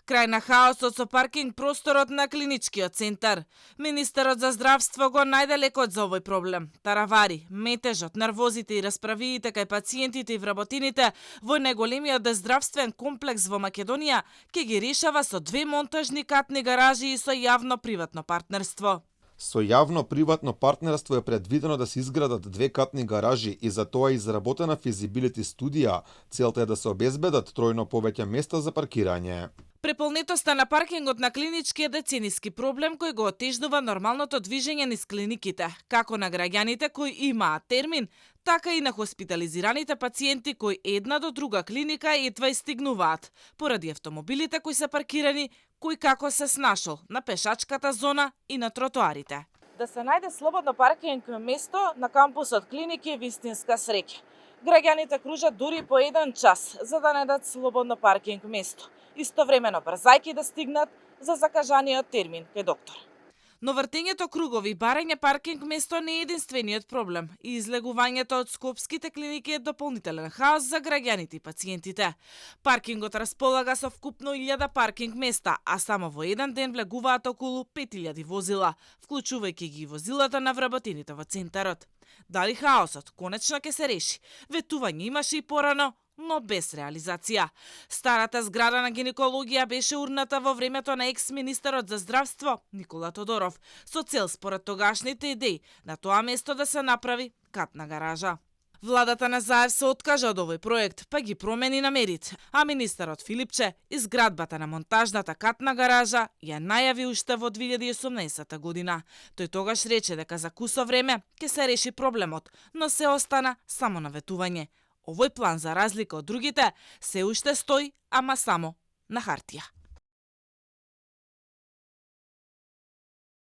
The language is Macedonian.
Крај на хаосот со паркинг просторот на клиничкиот центар. Министерот за здравство го најдалекот за овој проблем. Таравари, метежот, нервозите и расправиите кај пациентите и вработините во најголемиот здравствен комплекс во Македонија ќе ги решава со 2 монтажни катни гаражи и со јавно-приватно партнерство. Со јавно-приватно партнерство е предвидено да се изградат 2 катни гаражи и за тоа е изработена физибилити студија. Целта е да се обезбедат тројно повеќе места за паркирање. Преполнетоста на паркингот на клинички е децениски проблем кој го отежнува нормалното движење низ клиниките, како на граѓаните кои имаат термин, така и на хоспитализираните пациенти кои една до друга клиника едва стигнуваат, поради автомобилите кои се паркирани, кој како се снашол на пешачката зона и на тротоарите. Да се најде слободно паркинг место на кампусот клиники е вистинска среќа. Граѓаните кружат дури по 1 час за да најдат слободно паркинг место. Истовремено брзајки да стигнат за закажаниот термин кај доктор. Но вртењето кругови и барање паркинг место не е единствениот проблем и излегувањето од скопските клиники е дополнителен хаос за граѓаните и пациентите. Паркингот располага со вкупно 1000 паркинг места, а само во еден ден влегуваат околу 5000 возила, вклучувајќи ги возилата на вработените во центарот. Дали хаосот конечно ќе се реши? Ветување имаше и порано, но без реализација. Старата зграда на гинекологија беше урната во времето на екс-министерот за здравство Никола Тодоров, со цел според тогашните идеи на тоа место да се направи катна гаража. Владата на Заев се откажа од овој проект, па ги промени намерите, а министерот Филипче изградбата на монтажната катна гаража ја најави уште во 2018 година. Тој тогаш рече дека за кусо време ќе се реши проблемот, но се остана само на ветување. Овој план, за разлика од другите, се уште стои, ама само на хартија.